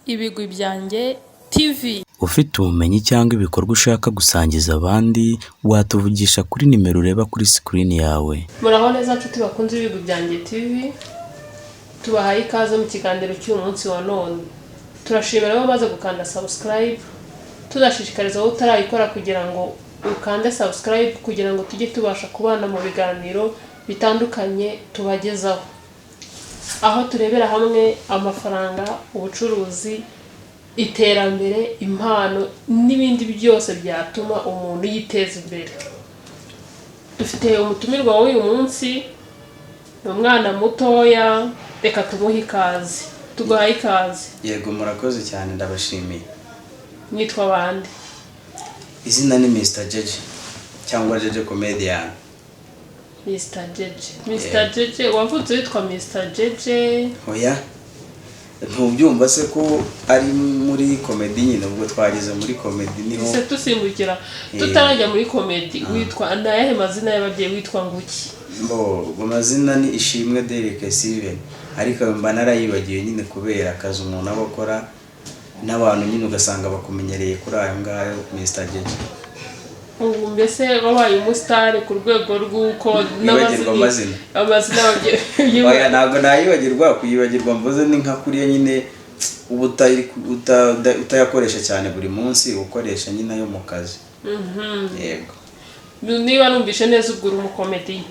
Ibigwi Byanjye TV. Ufite ubumenyi cyangwa ibikorwa ushaka gusangiza abandi, watuvugisha kuri nimero ureba kuri sikirini yawe. Muraho neza nshuti bakunze Ibigwi Byanjye TV, tubahaye ikaze mu kiganiro cy'uyu munsi wa none. Turashimira abo bamaze gukanda subscribe, tudashishikariza wowe utarayikora kugira ngo ukande subscribe kugira ngo tujye tubasha kubana mu biganiro bitandukanye tubagezaho, aho turebera hamwe amafaranga, ubucuruzi, iterambere, impano n'ibindi byose byatuma umuntu yiteza imbere. Dufite umutumirwa w'uyu munsi, ni umwana mutoya, reka tumuhe ikaze. Tuguhaye ikaze. Yego, murakoze cyane, ndabashimiye. Mwitwa bande? Izina ni Mr Jeje cyangwa Jeje Comedian. Mr Jeje, Mr Jeje, wavutse witwa Mr Jeje? Oya, ntubyumva se ko ari muri comedy nyine? Ubwo twageze muri comedy niho. Ese tusimbukira, tutarajya muri comedy, witwa ni ayahe mazina y'ababyeyi? Witwa nguki? Bo mu mazina ni Ishimwe Derek Steven, ariko mba narayibagiwe nyine kubera akazi umuntu aba akora n'abantu nyine, ugasanga bakumenyereye kuri ayo ngayo, Mr Jeje. Ubu mbese wabaye umusitari ku rwego rw'uko Wibagirwa amazina. Amazina y'ababyeyi? Oya, ntabwo nayibagirwa. Kuyibagirwa mvuze ni nka kuriya nyine uba utayakoresha cyane buri munsi, ukoresha nyine ayo mu kazi. Yego. Niba numvishe neza, ubwo uri umukomediye?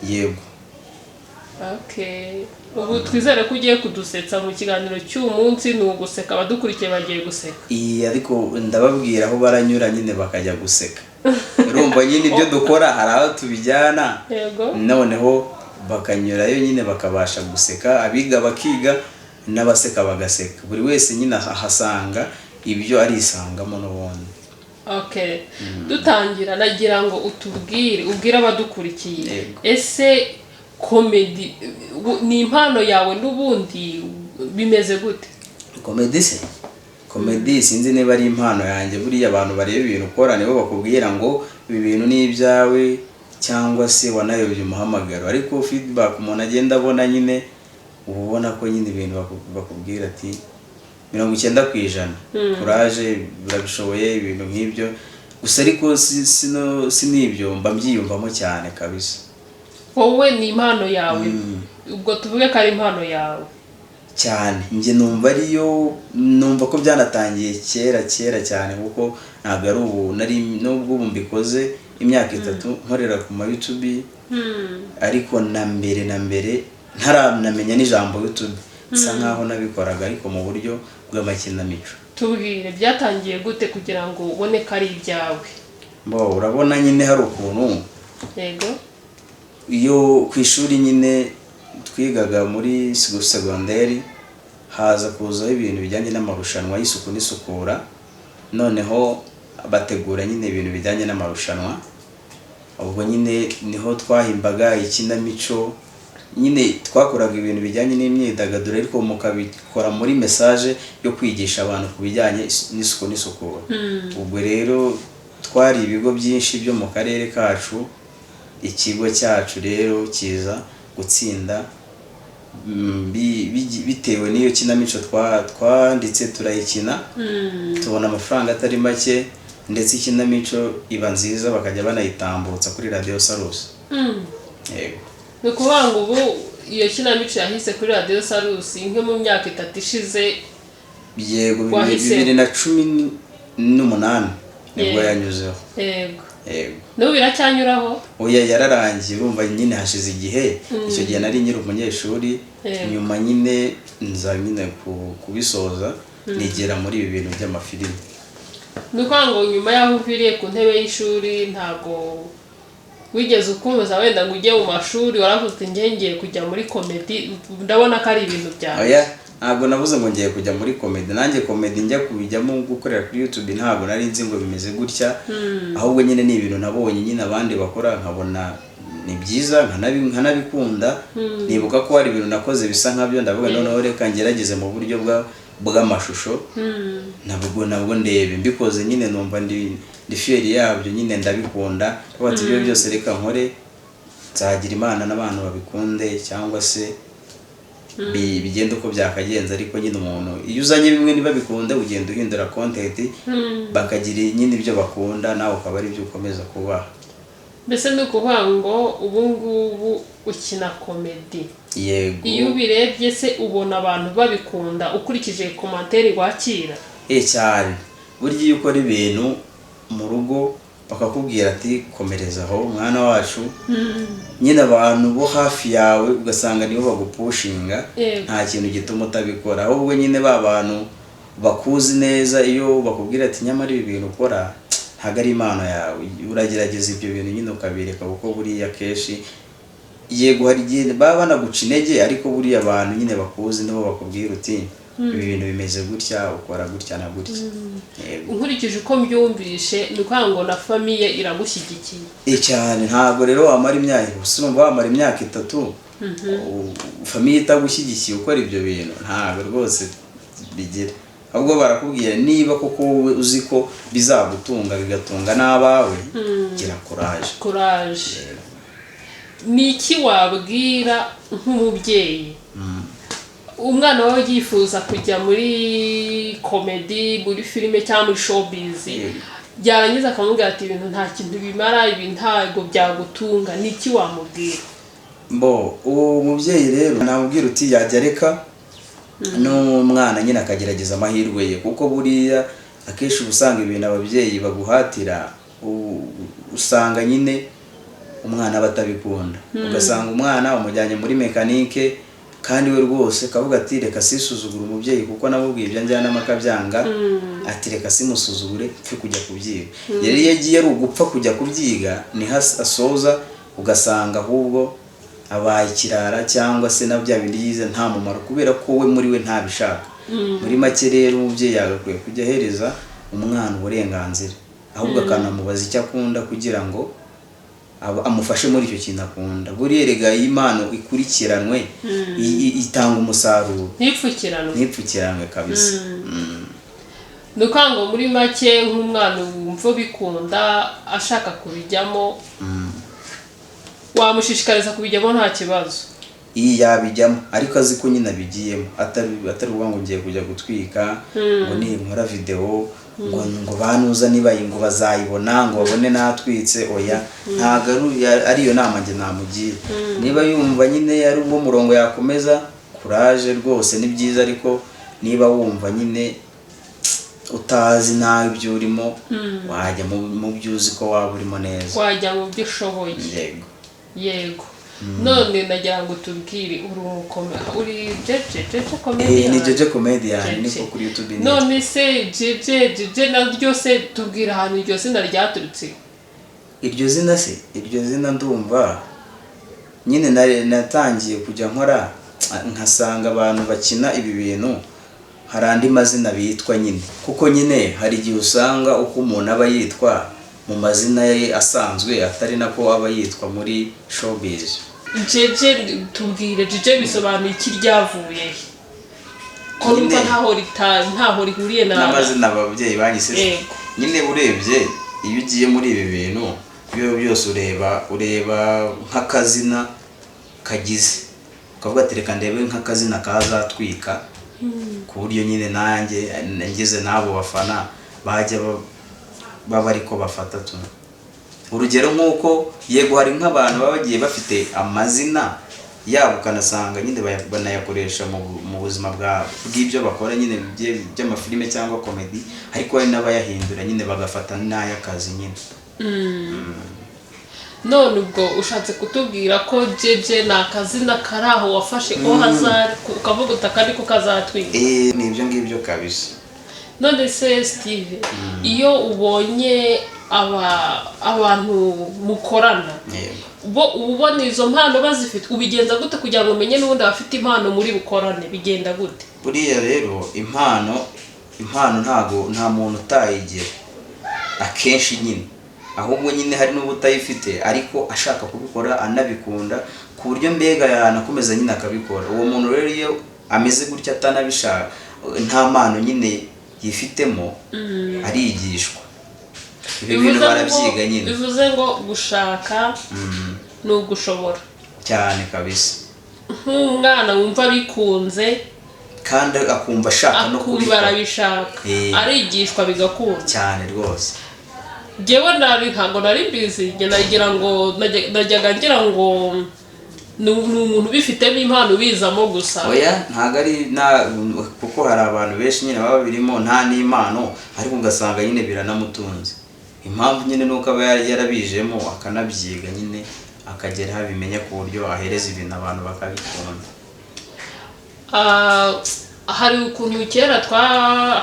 Yego. Okay. Ubu twizere ko ugiye kudusetsa mu kiganiro cy'uyu munsi. Ni uguseka, abadukurikiye bagiye guseka. Iyi ariko ndababwira aho baranyura nyine bakajya guseka. Urumva nyine ibyo dukora hari aho tubijyana, noneho bakanyurayo nyine bakabasha guseka, abiga bakiga n'abaseka bagaseka, buri wese nyine ahasanga ibyo arisangamo n'ubundi. Okay, dutangira nagira ngo utubwire, ubwire abadukurikiye, ese comedy ni impano yawe n'ubundi, bimeze gute? Comedy se? Comedy sinzi niba ari impano yanjye. Buriya abantu bareba ibintu ukora nibo bakubwira ngo ibi bintu ni ibyawe cyangwa se wanayobye umuhamagaro. Ariko feedback umuntu agenda abona nyine, uba ubona ko nyine ibintu bakubwira ati 90% kuraje, urabishoboye, ibintu nk'ibyo gusa. Ariko si n'ibyo, mba mbyiyumvamo cyane kabisa. Wowe ni impano yawe, ubwo tuvuge ko ari impano yawe? Cyane, njye numva ariyo, numva ko byanatangiye kera kera cyane, kuko ntabwo ari ubu nari, nubwo ubu mbikoze imyaka 3 nkorera ku ma YouTube, ariko na mbere na mbere ntaranamenya n'ijambo YouTube, nsa nkaho nabikoraga ariko mu buryo bw'amakinamico. Tubwire, byatangiye gute kugira ngo ubone ko ari ibyawe? Bo urabona nyine hari ukuntu iyo ku ishuri nyine twigaga muri segonderi, haza kuzaho ibintu bijyanye n'amarushanwa y'isuku n'isukura, noneho bategura nyine ibintu bijyanye n'amarushanwa. Ubwo nyine niho twahimbaga ikinamico nyine, twakoraga ibintu bijyanye n'imyidagaduro ariko mukabikora muri message yo kwigisha abantu ku bijyanye n'isuku n'isukura. Ubwo rero twari ibigo byinshi byo mu karere kacu, ikigo cyacu rero kiza gutsinda bitewe n'iyo kinamico twanditse, turayikina, tubona amafaranga atari make, ndetse ikinamico iba nziza, bakajya banayitambutsa kuri Radiyo Salus. Yego. Ni ukuvuga ngo ubu iyo kinamico yahise kuri Radiyo Salus nko mu myaka 3 ishize? Yego. Wahise- 2018 nibwo yanyuzeho. Yego. N'ubu iracyanyuraho? Oya, yararangiye. Urumva nyine hashize igihe, icyo gihe nari nkiri umunyeshuri. Nyuma nyine nza nyine kubisoza, nigera muri ibi bintu by'amafilimi. Ni ukuvuga ngo nyuma y'aho uviriye ku ntebe y'ishuri, ntabwo wigeze ukomeza wenda ngo ujye mu mashuri, waravuze uti ngiye ngiye kujya muri comedy, ndabona ko ari ibintu byawe? Oya, ntabwo navuze ngo ngiye kujya muri comedy. Nanjye comedy njya kubijyamo, gukorera kuri YouTube, ntabwo nari nzi ngo bimeze gutya. Ahubwo nyine ni ibintu nabonye nyine abandi bakora, nkabona ni byiza, nkanabikunda. Nibuka ko hari ibintu nakoze bisa nkabyo, ndavuga noneho reka ngerageze mu buryo bw'amashusho, nabwo ndebe. Mbikoze nyine numva ndi fier yabyo nyine, ndabikunda. Ndavuga ati ibyo byose reka nkore, nzagira Imana n'abantu babikunde cyangwa se Bigenda uko byakagenze, ariko nyine umuntu iyo uzanye bimwe niba bikunde, ugenda uhindura content, bakagira nyine ibyo bakunda, nawe ukaba ari byo ukomeza kubaha. Mbese ni ukuvuga ngo ubu ngubu ukina comedy? Yego. Iyo ubirebye se, ubona abantu babikunda ukurikije commentaire wakira? Eh, cyane. Burya iyo ukora ibintu mu rugo bakakubwira ati: "Komereza aho, mwana wacu," nyine abantu bo hafi yawe ugasanga nibo bagupushinga, nta kintu gituma utabikora. Ahubwo nyine ba bantu bakuzi neza, iyo bakubwira ati: "Nyamara ibi bintu ukora ntabwo ari impano yawe," uragerageza ibyo bintu nyine ukabireka, kuko buriya kenshi yego hari igihe baba banaguca intege, ariko buriya abantu nyine bakuzi nibo bakubwira uti: "Ibi bintu bimeze gutya, ukora gutya na gutya." Yego. Nkurikije uko mbyumvishe, ni ukuvuga ngo na famille iragushyigikiye. Eh, cyane. Ntabwo rero wamara imyaka, gusa urumva wamara imyaka 3 famille itagushyigikiye ukora ibyo bintu, ntabwo rwose bigira. Ahubwo barakubwira: "Niba koko wowe uzi ko bizagutunga, bigatunga n'abawe, gira courage." Courage. Ni iki wabwira nk'umubyeyi, umwana wawe yifuza kujya muri comedy, muri filime cyangwa muri showbiz, byarangiza akamubwira ati: "Ibintu nta kintu bimara, ibi ntabwo byagutunga"? Ni iki wamubwira? Mbo uwo mubyeyi rero namubwira uti yajya areka n'umwana nyine akagerageza amahirwe ye, kuko buriya akenshi uba usanga ibintu ababyeyi baguhatira, usanga nyine umwana aba atabikunda. Ugasanga umwana umujyanye muri mekanike, kandi we rwose akavuga ati: "Reka sisuzugure umubyeyi, kuko namubwiye ibyo njyanamo akabyanga," ati: "Reka simusuzugure, mpfe kujya kubyiga." Rero iyo agiye ari ugupfa kujya kubyiga, niho asoza ugasanga ahubwo abaye ikirara, cyangwa se na bya bindi yize nta mumaro, kubera ko we muri we ntabishaka. Muri make rero, umubyeyi yagakwiye kujya ahereza umwana uburenganzira, ahubwo akanamubaza icyo akunda kugira ngo amufashe muri icyo kintu akunda. Buriya erega iyo impano ikurikiranwe, itanga umusaruro. Ntipfukiranwe. Ntipfukiranwe kabisa. Ni ukuvuga ngo muri make, nk'umwana wumva ubikunda ashaka kubijyamo, wamushishikariza kubijyamo nta kibazo? Iyi yabijyamo, ariko azi ko nyine abigiyemo, atari ukuvuga ngo ngiye kujya gutwika, ngo ninkora videwo ngo banuza niba ngo bazayibona, ngo babone natwitse. Oya, ntabwo ari iyo nama njye namugira. Niba yumva nyine ari uwo murongo yakomeza, courage rwose, ni byiza. Ariko niba wumva nyine utazi nawe ibyo urimo, wajya mu byo uzi ko waba urimo neza. Wajya mu byo ushoboye. Yego. Yego. None nagira ngo tubwire, uri umukome, uri Jeje, Jeje Eh, Comedian? Ni Jeje Comedian. Jeje. Niko kuri YouTube ni. None se Jeje, Jeje naryo se, tubwira ahantu iryo zina ryaturutse. Iryo zina se, iryo zina ndumva nyine natangiye kujya nkora, nkasanga abantu bakina ibi bintu hari andi mazina bitwa nyine, kuko nyine hari igihe usanga uko umuntu aba yitwa mu mazina ye asanzwe atari nako aba yitwa muri showbiz. Jeje, tubwire, Jeje bisobanuye iki? Ryavuye he? Ko numva Nyine. ntaho rihuriye na N'amazina ababyeyi banyise? Yego. Nyine urebye, iyo ugiye muri ibi bintu byo byose, ureba nk'akazina kagize, ukavuga ati: "Reka ndebe nk'akazina kazatwika," ku buryo nyine nanjye ngeze n'abo bafana bajya baba ariko bafata tu. Urugero nk'uko yego hari nk'abantu baba bagiye bafite amazina yabo, ukanasanga nyine banayakoresha mu buzima bw'ibyo bakora nyine by'amafilime cyangwa comedy, ariko hari n'abayahindura nyine bagafata n'ay'akazi nyine. None ubwo ushatse kutubwira ko Jeje ni akazina kari aho wafashe au hasard, ukavuga uti: "Aka niko kazatwika"? Eh, ni ibyo ngibyo kabisa. None se Steve, iyo ubonye aba abantu mukorana, Yego. bo uba ubona izo mpano bazifite? Ubigenza gute kugira ngo umenye n'ubundi abafite impano muri bukorane? Bigenda gute? Buriya rero impano ntago nta muntu utayigira akenshi nyine. Ahubwo nyine hari n'uba utayifite, ariko ashaka kubikora, anabikunda, ku buryo mbega yanakomeza nyine akabikora. Uwo muntu rero iyo ameze gutya, atanabishaka, nta mpano nyine yifitemo, arigishwa ibi bintu. Barabyiga nyine. Bivuze ngo gushaka ni ugushobora. Cyane kabisa. Nk'umwana wumva bikunze kandi akumva ashaka no akumva kubikora. Arabishaka, arigishwa bigakunda. Cyane rwose. Njyewe nari ntabwo nari mbizi. Njye nagira ngo najyaga ngira ngo ni umuntu ubifitemo impano, ubizamo gusa. Oya, ntabwo ari na, kuko hari abantu benshi nyine baba birimo nta n'impano, ariko ugasanga nyine biranamutunze. Impamvu nyine ni uko aba yarabijemo, akanabyiga nyine, akagera aho abimenya ku buryo ahereza ibintu abantu bakabikunda. Ah, hari ukuntu kera twa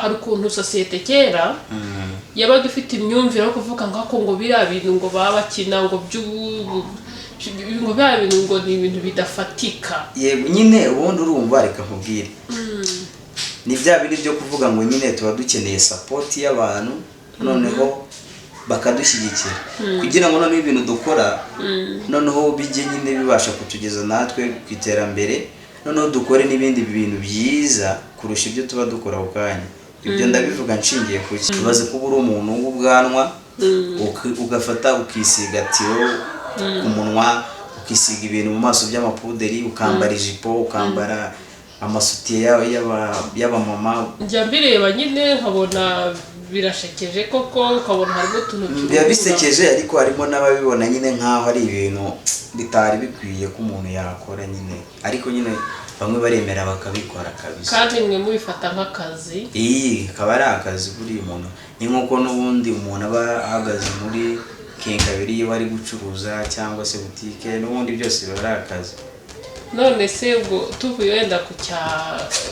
hari ukuntu sosiyete kera yabaga ifite imyumvire yo kuvuga ngo ako ngo biriya bintu ngo baba bakina ngo by'ubu, ngo biriya bintu ngo ni ibintu bidafatika. Yego nyine, ubundi urumva, reka nkubwire, ni bya bindi byo kuvuga ngo nyine tuba dukeneye support y'abantu, noneho bakadushyigikira kugira ngo noneho ibintu dukora noneho bijye nyine bibasha kutugeza natwe ku iterambere, noneho dukore n'ibindi bintu byiza kurusha ibyo tuba dukora ako kanya. Ibyo ndabivuga nshingiye ku ki? Ubaze kuba uri umuntu w'ubwanwa, ugafata ukisiga tiro ku munwa, ukisiga ibintu mu maso by'amapuderi, ukambara ijipo, ukambara amasutiye y'abamama. Njya mbireba nyine nkabona birashekeje koko, ukabona harimo utuntu Biba bisekeje, ariko harimo n'ababibona nyine nk'aho ari ibintu bitari bikwiye ko umuntu yakora nyine, ariko nyine bamwe baremera bakabikora kabisa. Kandi mwe mubifata nk'akazi. Iyi akaba ari akazi. Buriya umuntu ni nk'uko n'ubundi umuntu aba ahagaze muri quincaillerie iyo ari gucuruza cyangwa se butike, n'ubundi byose biba ari akazi. None se ubwo tuvuye wenda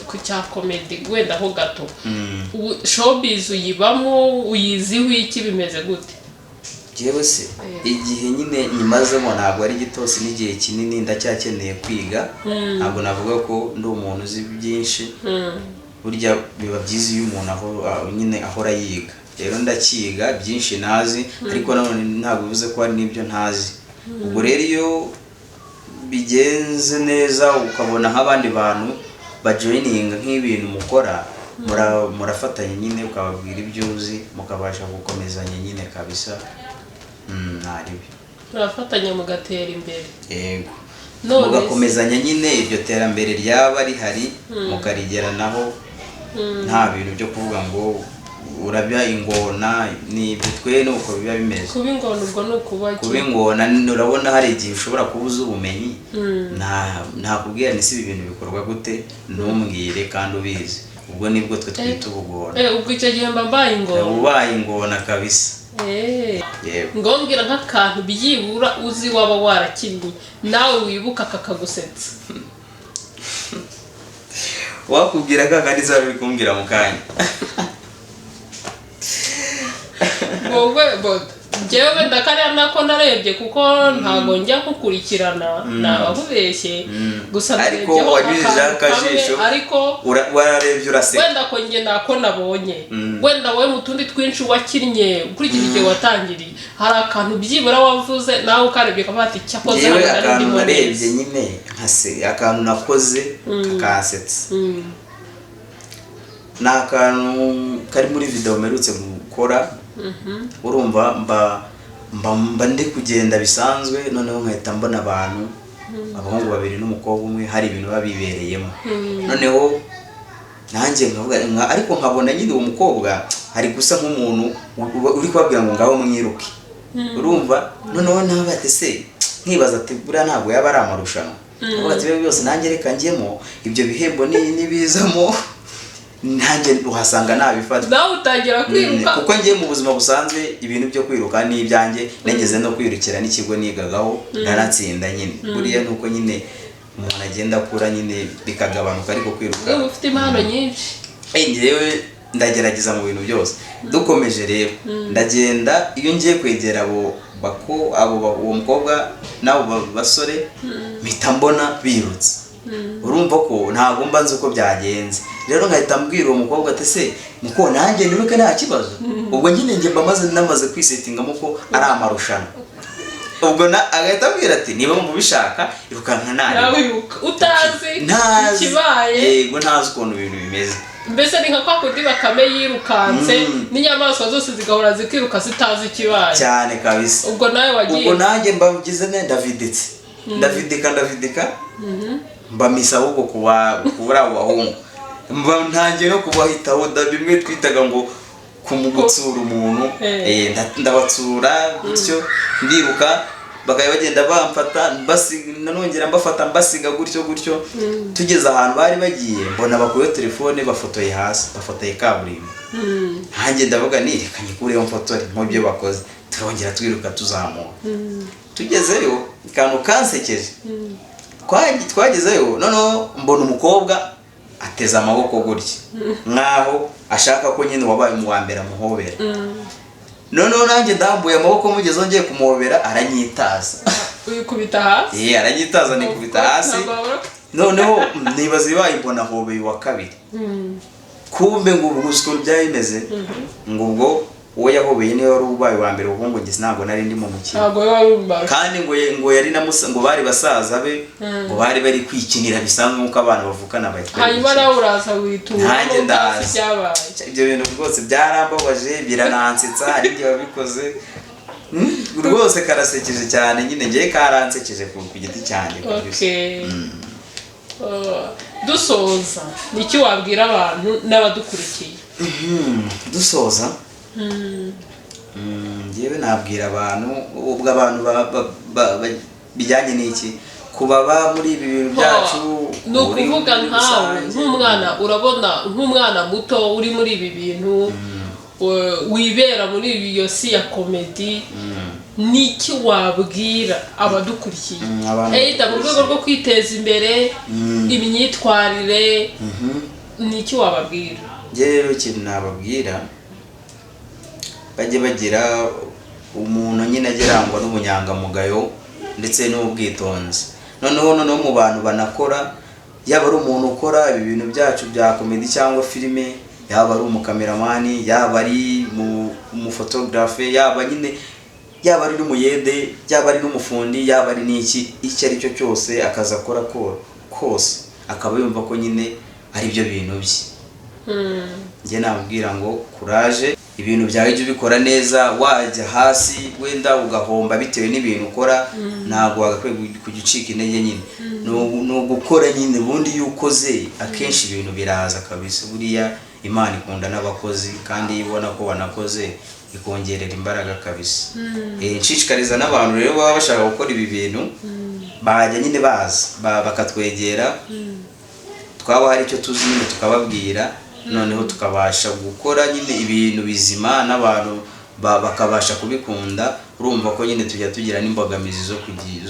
ku cya comedy wenda ho gato, ubu showbiz uyibamo, uyiziho iki? Bimeze gute? Njyewe se, igihe nyine nyimazemo ntabwo ari gitosi, n'igihe kinini, ndacyakeneye kwiga. Ntabwo navuga ko ndi umuntu uzi byinshi. Burya biba byiza iyo umuntu aho nyine ahora yiga. Rero ndacyiga byinshi ntazi, ariko nanone ntabwo bivuze ko hari n'ibyo ntazi. Ubwo rero iyo bigenze neza, ukabona nk'abandi bantu bajoininga nk'ibintu mukora, murafatanya nyine, ukababwira ibyo uzi, mukabasha gukomezanya nyine kabisa. Ntaribi. Murafatanya mugatera imbere. Yego. None se- Mugakomezanya nyine, iryo terambere ryaba rihari mukarigeranaho, nta bintu byo kuvuga ngo urabya ingona. Ni ibyo, twe nuko biba bimeze. Kuba ingona ubwo ni ukuba iki? Kuba ingona, urabona hari igihe ushobora kuba uzi ubumenyi, ntakubwira ni si ibi bintu bikorwa gute, ntumbwire kandi ubizi. Ubwo nibwo twe twita ubugona. Eh, ubwo icyo gihe mba mbaye ingona. Ubaye ingona kabisa. Yego. Ngombwira nk'akantu byibura uzi waba warakinnye nawe wibuka kakagusetsa. Wakubwira ka kandi zaba biri kumbwira mu kanya. Wowe bodo, njyewe wenda kariya nako narebye, kuko ntabwo njya nkukurikirana, naba nkubeshye gusa. Ariko narebyeho wanyujijeho akantu kamwe, akajisho. Ariko Wararebye uraseka. Wenda ko njye nako nabonye, wenda wowe mu tundi twinshi wakinnye, ukurikije igihe watangiriye, hari akantu byibura wavuze nawe ukarebye ukavuga ati cyakoze Yewe, hano nari akantu ndimo narebye neza. nyine nkase, akantu nakoze kakansetsa, ni akantu kari muri video mperutse gukora. Urumva mba ndi kugenda bisanzwe, noneho nkahita mbona abantu, abahungu babiri n'umukobwa umwe, hari ibintu biba bibereyemo. Noneho nanjye nkavuga ariko nkabona nyine uwo mukobwa ari gusa nk'umuntu uri kubabwira ngo ngaho mwiruke. Urumva noneho nawe ati se, nkibaza ati buriya ntabwo yaba ari amarushanwa? Avuga ati biba byose nanjye reka njyemo, ibyo bihembo nibizamo nanjye uhasanga nabifata. Nawe utangira kwiruka. Kuko ngiye mu buzima busanzwe ibintu byo kwiruka ni ibyanjye, nageze no kwirukira n'ikigo nigagaho, ndaratsinda nyine. Buriya nuko nyine umuntu agenda akura nyine bikagabanuka, ariko kwiruka Uba ufite impano nyinshi. Njyewe ndagerageza mu bintu byose. Dukomeje rero, ndagenda, iyo ngiye kwegera abo bako abo uwo mukobwa n'abo basore, mpita mbona birutse. Urumva ko ntabwo mba nzi uko byagenze. Rero nkahita mbwira uwo mukobwa ati se muko nanjye niruke nta kibazo? Ubwo nyine njye mba namaze kwisettingamo ko ari amarushanwa. Ubwo na agahita ambwira ati niba wumva ubishaka irukanka Nawe nabi. wiruka utazi Ntazi ikibaye. Yego, ntazi ukuntu ibintu bimeze. Mbese ni nka kwa kundi bakame yirukanse n'inyamaswa zose zigahora zikiruka zitazi ikibaye. Cyane kabisa. Ubwo nawe wagiye Ubwo nanjye mba ngize ne, ndaviditse, ndavidika, ndavidika. Mbamisa ahubwo kubura abo bahungu, mba ntangiye no kubahitaho da, bimwe twitaga ngo kumugutsura umuntu. Ndabatsura gutyo, ndiruka, bakajya bagenda bamfata, nanongera mbafata, mbasiga gutyo gutyo. Tugeze ahantu bari bagiye, mbona bakuyeho telefone, bafotoye hasi, bafotoye kaburimbo. Nanjye ndavuga ni reka nyikureho mfotore nk'ibyo bakoze. Turongera twiruka, tuzamuka, tugezeyo akantu kansekeje, twagezeyo noneho mbona umukobwa ateze amaboko gutya nkaho ashaka ko nyine wabaye mu wa mbere amuhobera. Noneho nanjye ndambuye amaboko, mugezeho ngiye kumuhobera, aranyitaza. Uyikubita hasi? Aranyitaza, nikubita hasi. Ntabwo wabura. Noneho nibaza ibaye, mbona ahobeye uwa kabiri. Kumbe ngo ubu uzi ukuntu byari bimeze, ngo ubwo uwo yahobeye niwe wari ubaye uwa mbere, kuko ngo njye ntabwo nari ndi mu mukino. Ntabwo wari umubara. Kandi ngo yari na musa, ngo bari basaza be, ngo bari bari kwikinira bisanzwe nk'uko abana bavukana bahita Hanyuma bikina. nawe uraza witura Nanjye utazi ndaza. ibyabaye. Ibyo bintu rwose byarambabaje, biranansetsa, hari igihe wabikoze. Rwose karasekeje cyane nyine, ngewe karansekeje ku giti cyanjye kabisa. Okay. Dusoza, niki wabwira abantu n'abadukurikiye? Dusoza, njyewe nabwira abantu, ubwo abantu bijyanye n'iki, kubaba muri ibi bintu byacu Ni ukuvuga muri nkawe rusange. nk'umwana, urabona nk'umwana muto uri muri ibi bintu, wibera muri iyo si ya comedy, niki wabwira abadukurikiye? Abantu Either mu rwego rwo kwiteza imbere, imyitwarire, niki wababwira? Njye rero ikintu nababwira, bajye bagira umuntu nyine ajya arangwa n'ubunyangamugayo ndetse n'ubwitonzi. Noneho mu bantu banakora, yaba ari umuntu ukora ibi bintu byacu bya comedy cyangwa filime, yaba ari umukameramani, yaba ari umufotogarafe, yaba nyine yaba ari n'umuyede, yaba ari n'umufundi, yaba ari n'iki, icyo ari cyo cyose, akazi akora kose akaba yumva ko nyine ari byo bintu bye. Njye namubwira ngo kuraje, ibintu byawe jya ubikora neza. Wajya hasi wenda ugahomba bitewe n'ibintu ukora, ntabwo wagakwiye kujya ucika intege nyine. Ni ugukora nyine. Ubundi iyo ukoze akenshi ibintu biraza kabisa. Buriya Imana ikunda n'abakozi, kandi iyo ibona ko wanakoze ikongerera imbaraga kabisa. Nshishikariza n'abantu rero baba bashaka gukora ibi bintu, bajya nyine baza bakatwegera, twaba hari icyo tuzi nyine tukababwira, noneho tukabasha gukora nyine ibintu bizima n'abantu bakabasha kubikunda. Urumva ko nyine tujya tugira n'imbogamizi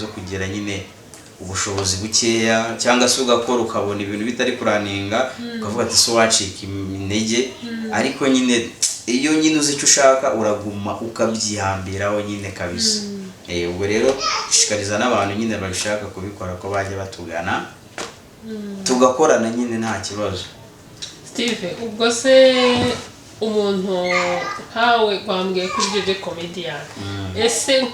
zo kugira nyine ubushobozi bukeya, cyangwa se ugakora ukabona ibintu bitari kuraninga, ukavuga ati so wacika intege. Ariko nyine iyo nyine uzi icyo ushaka, uraguma ukabyihambiraho nyine kabisa. Ubwo rero shishikariza n'abantu nyine babishaka kubikora ko bajya batugana, tugakorana nyine nta kibazo. Steve, ubwo se umuntu nkawe wambwiye kuri Jeje Comedian, ese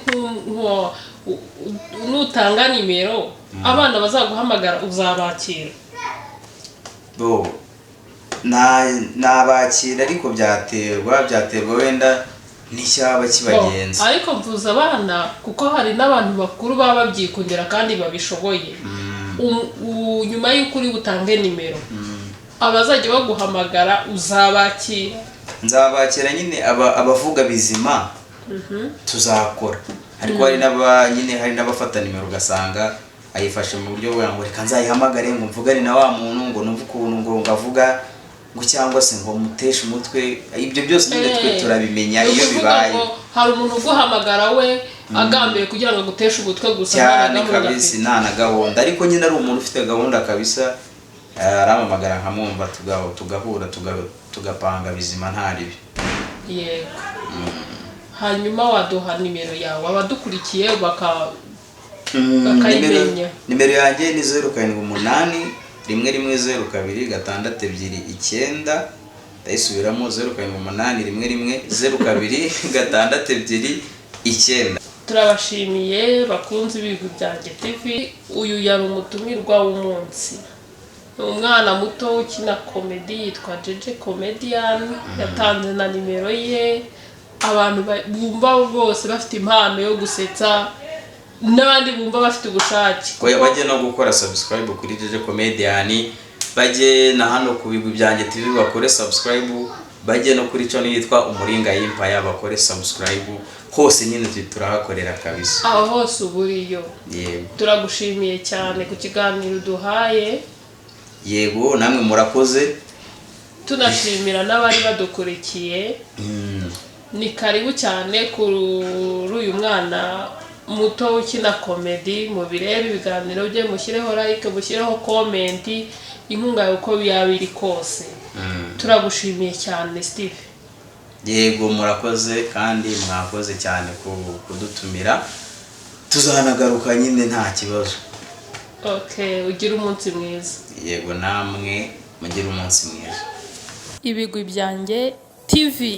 nutanga nimero abana bazaguhamagara, uzabakira? Bo nabakira, ariko byaterwa wenda n'icyaba kibagenza. Bo, ariko mvuze abana kuko hari n'abantu bakuru baba babyikundira kandi babishoboye. Nyuma y'uko uri butange nimero, abazajya baguhamagara uzabakira? Nzabakira nyine, abavuga bizima tuzakora. Ariko hari n'aba nyine, hari n'abafata nimero ugasanga ayifashe mu buryo bwa ngo reka nzayihamagare ngo mvugane na wa muntu, ngo numve ukuntu ngo ngavuga, ngo cyangwa se ngo muteshe umutwe. Ibyo byose nyine twe turabimenya Ni iyo ukuvuga bibaye. ngo hari umuntu uguhamagara we agambiriye kugira ngo aguteshe umutwe gusa, nta na Cyane gahunda kabisa. afite. Nta na gahunda, ariko nyine ari umuntu ufite gahunda kabisa, arampamagara nkamwumva, tugahura, tugapanga bizima, nta ribi. Yego, hanyuma waduha nimero yawe, abadukurikiye bakayimenya? Nimero yanjye ni 0781102629. Ndayisubiramo: 0781102629. Turabashimiye bakunze Ibigwi Byanjye TV. Uyu yari umutumirwa w'umunsi, ni umwana muto ukina comedy yitwa Jeje Comedian. Yatanze na nimero ye. Abantu bumva rwose bafite impano yo gusetsa. N'abandi bumva bafite ubushake. Oya, bajye no gukora subscribe kuri Jeje Comedian, bajye na hano ku Bigwi Byanjye TV bakore subscribe, bajye no kuri channel yitwa Umuringa Empire bakore subscribe. Hose nyine turahakorera kabisa. Aho hose uba uriyo. Yego. Turagushimiye cyane ku kiganiro uduhaye. Yego, namwe murakoze. Tunashimira n'abari badukurikiye. Ni karibu cyane kuri uyu mwana muto ukina comedy. Mubirebe ibiganiro bye, mushyireho like, mushyireho comment, inkunga yawe uko yaba iri kose. Turagushimiye cyane, Steve. Yego, murakoze kandi mwakoze cyane kudutumira. Tuzanagaruka nyine, nta kibazo. Okay, ugire umunsi mwiza. Yego, namwe mugire umunsi mwiza. Ibigwi Byanjye TV.